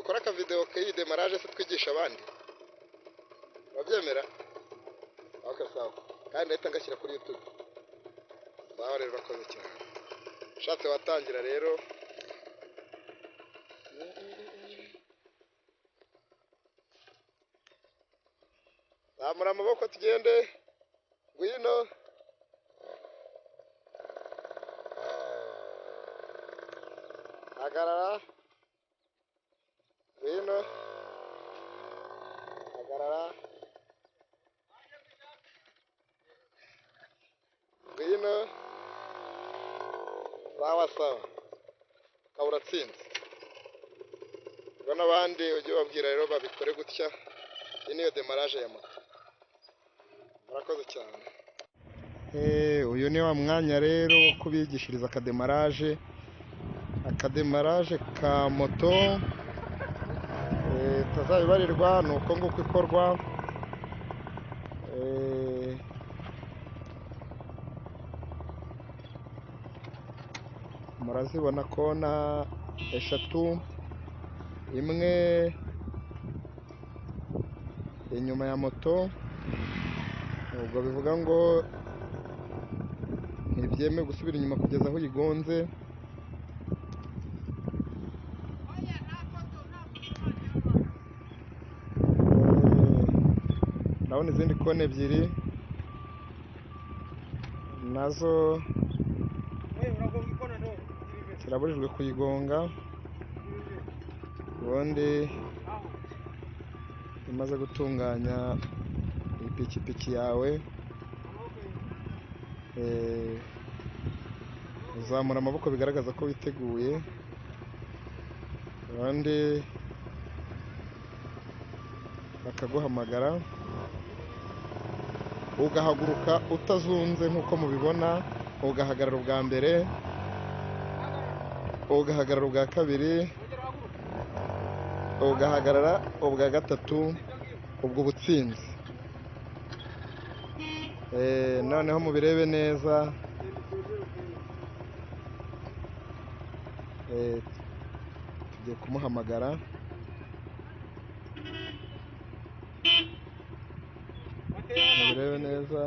Dukore akavideo k'iyi démarrage se, twigisha abandi? Urabyemera? Ok, sawa. Kandi ndahita ngashyira kuri YouTube. Sawa rero, urakoze cyane. Ushatse watangira rero. Zamura amaboko tugende. Ngwino. Hagarara. Ngwino. Hagarara. Ngwino. Sawa sawa, ukaba uratsinze. Ubwo n'abandi ujye ubabwira rero babikore gutya. Iyi niyo démarrage ya moto. Murakoze cyane. Uyu ni wa mwanya rero wo kubigishiriza akadémarrage ka moto tazabibarirwa. Ni uko nguko ikorwa. Murazibona kona eshatu, imwe inyuma ya moto. Ubwo bivuga ngo ntibyemewe gusubira inyuma kugeza aho uyigonze. Ndabona izindi kona ebyiri nazo zirabujijwe kuyigonga. Ubundi umaze gutunganya ipikipiki yawe, uzamura amaboko bigaragaza ko witeguye, ubundi bakaguhamagara, ugahaguruka utazunze nk'uko mubibona, ugahagarara ubwa mbere, ugahagarara ubwa kabiri, ugahagarara ubwa gatatu, ubwo ubutsinzi. Noneho mubirebe neza. Tugiye kumuhamagara. Mubirebe neza,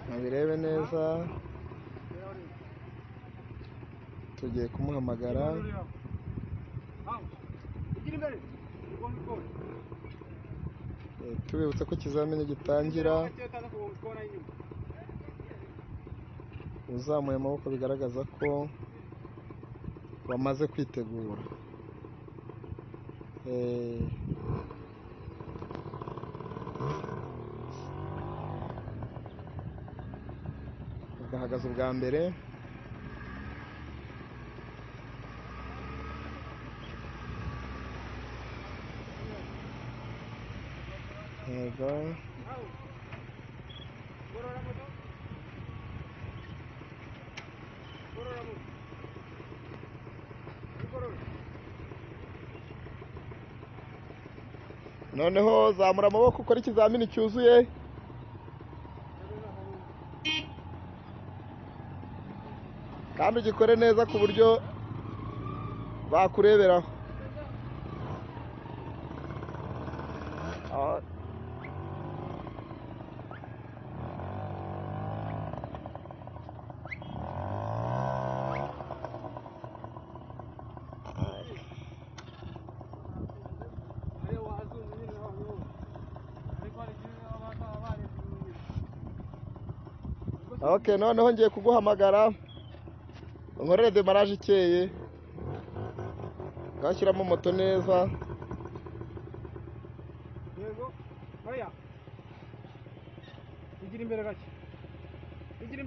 mubirebe neza. Tugiye kumuhamagara. Tubibutsa ko ikizamini gitangira uzamuye amaboko, bigaragaza ko wamaze kwitegura. Ugahagaze ubwa mbere, yego. Noneho zamura amaboko, ukore ikizamini cyuzuye. Kandi ugikore neza ku buryo bakureberaho. Ah. Ok, noneho ngiye kuguhamagara unkorere démarrage ikeye. Ngashyiramo moto neza. Yego, oya, igira imbere gake, igira.